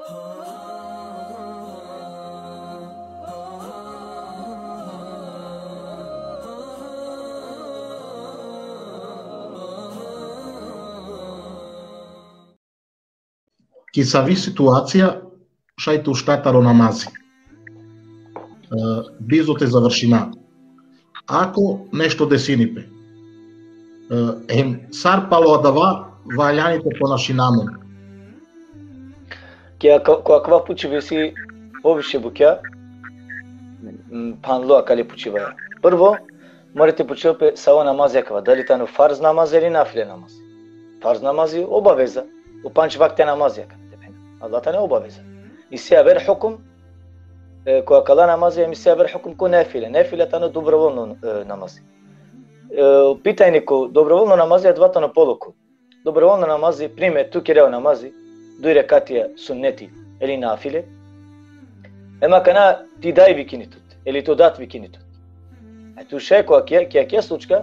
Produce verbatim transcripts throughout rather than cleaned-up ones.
Ki savi situacija šaj te ušta taro namazi? E, bizo te završina. Ako nešto desini pe, e, hem sar palo adava valjani te ponašina amen? Ki ako, ko akava pučibe isi poviše bukja, m, phanlo akale pučibaja. Prvo, mora te pučel pe savo namazi akava, dali tano farz namazi ili nafile namazi. Farz namazi obaveza, o pandž vakte namazi akava, te phena. Adala tane obaveza. Isi aver hukum, e, ko akala namazi, hem isi aver hukum ko nafile. Nafile tano dobrovoljno, e, namazi. E, pitanje ko dobrovoljno namazi, adava tano poloko. Dobrovoljno namazi, primer, tu kere o namazi, duj rekatija sunneti, ili nafile. Hem akana ti daj vikini tut, ili to dat vikini tut. E tu šaj ko akija, ki akija slučka,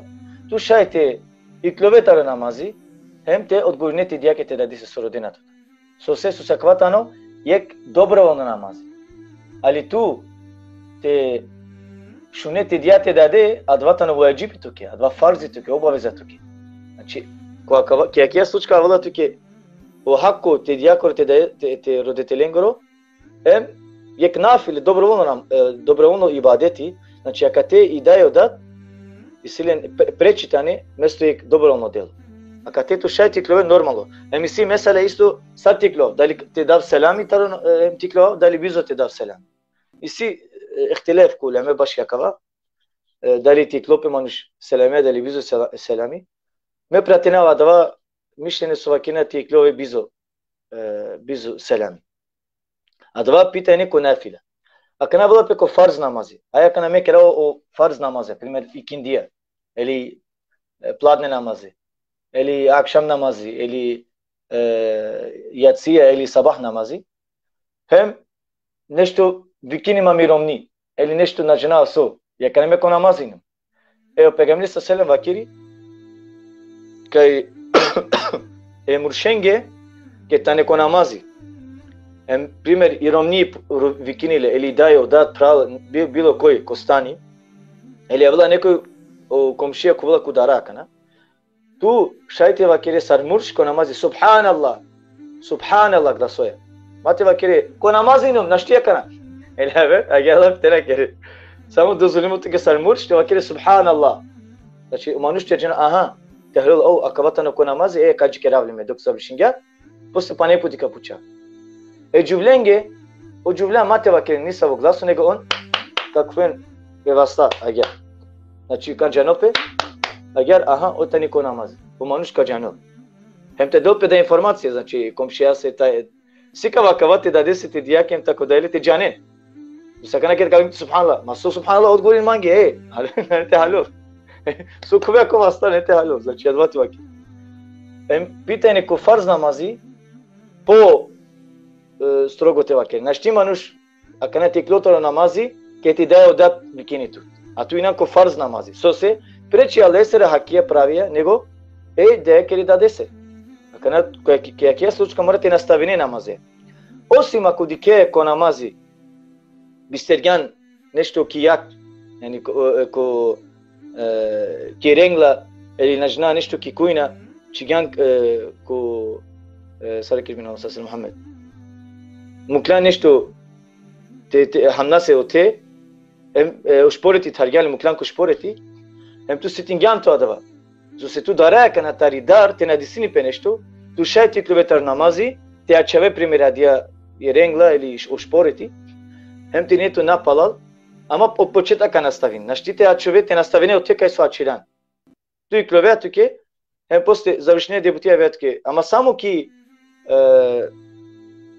tu šaj te iklove taro namazi, hem te odgovorine te dajake te dadese so rodena tut. Sose, sose akava tano jekh dobrovoljno namazi. Ali tu te šune te daja te dade, adava tano vajibi tuke, adava farzi tuke, obaveza tuke. Znači, ko akava, ki akija slučka avela tuke o hako te dajakoro te da-, te, te roditelengoro, hem jekh nafile, dobrovoljno nam-, e, dobrovoljno ibadeti, znači, akate i daj o dat, isi len pre-, preči tane, mesto jekh dobrovoljno delo. Akate tu šaj te iklove normalno. Hem isi mesela isto sar te iklov, dali te dav selami taro, e, hem te iklov, dali bizo te dav selami. Isi, e, ihtilaf ko uleme baši akava, e, dali te iklol pe manuš selami, dali bizo sela-, selami. Me pratinava adava mišljenje so vakerena te iklove bizo, e, bizo selami. Adava pitanje ko nafila. Akana avela pe ko farz namazi. Aja akana me kera o, o farz namazi, primer ikindija, ili, e, pladne namazi, ili akšam namazi, ili, e, jacija, ili sabah namazi. Hem nešto vikini ma mi romni, ili nešto na džanav so, akana me ko namazi inum. E, o pejgamberi sallallahu alejhi ve sellem vakeri, kaj e muršenge, ked tane ko namazi, em, primer, i romni p-, ru-, vikini le, ili daj, o dat, phral, bi-, bilo koj, ko stani, ili avela nekoj, o komšija kuvela ko dara akana, tu šaj te vakere sar murš ko namazi, subhanallah, subhanallah, glasoja. Ma te vakere, ko namazi inum, našti akana. Ili aver, agjaar lafi te na kere. Samo dozvolimo tuke sar murš te vakere subhanallah. Znači, o manuš te džanel, aha, te halol, o, akava tano ko namazi, e, ka džikerav le me, dok završingja, posle pana jekh puti ka puča. E džuvlenge, o džuvlja ma te vakeren nisavo glaso, nego on ka khuven pe vasta, agjaar. Znači, ka džanol pe, agjaar, aha, o tani ko namazi. O manuš ka džanol. Hem te del pe da informacija, znači, komšijase, taj, sikava akava te dadese, te dajake hem tako dalje, te džanen. Sa akana ked ka, subhanallah, ma so subhanallah, odgovorin mange, e, te halol. So khuvea ko vasta, ne te halol, znači, adava te vakeri. Em, pitanje ko farz namazi, po, e, strogo te vakeri. Našti manuš, akana te iklol taro namazi, ked ti daj o dat vikini tut. A tu injan ko farz namazi. Sose, preči lesere hakija pravija, nego, e, dajakere dadese. Akana, ko, ki, ki, ki slučka mora te nastavine namazi. Osim ako dikhe ko namazi, bistergjan nešto ki jak, jani ko, e, ko, e, ki rengla, ili na džanav nešto ki kujna, čhigjan, e, ko, e, sar kerbi, sallallahu alejhi ve sellem, Muhammed. Muklan nešto te, te, hamnase o te, em, e, o šporeti thargjan le, muklan ko šporeti, em tu setingjan tu adava. Sose tu dara akana tari dar, te na desini pe nešto, tu šaj te iklove taro namazi, te ačhave primer adija i rengla ili š-, o šporeti, hem te ine tu napalal, ama od početka ka nastavin. Našti te ačhove, te nastavine ote kaj so ačhilan. Tu iklovea tuke, hem posle završine de buti avea tuke. Ama samo ki, e,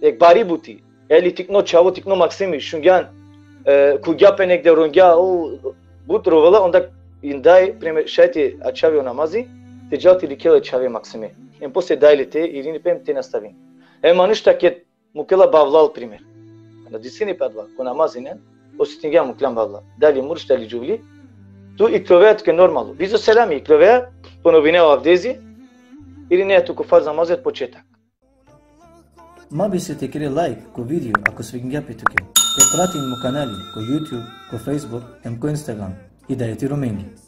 jekh bari buti, ili tikno čhavo, tikno maksimi, šungjan, e, khuvgja pe negde, rungja, o, but rovela, onda i daj, primer, šaj te ačhave o namazi, te džal te dikhel e čhave maksime. Hem posle daj le te irini pe hem te nastavini. Hem manuš ta ked mukela bavlal, primer. Na desini pe adava, ko namazi ine, osetingja muklan bavlal. Dali murš, dali džuvli, tu iklovea tuke normalno. Bizo selami iklovea, ponovine o avdezi, irinea tu ko farz namazi od početak. Ma bister te kere like ko video ako svidingja pe tuke. Te pratin mo kanali ko YouTube, ko Facebook, em ko Instagram. Hidajeti Romengi.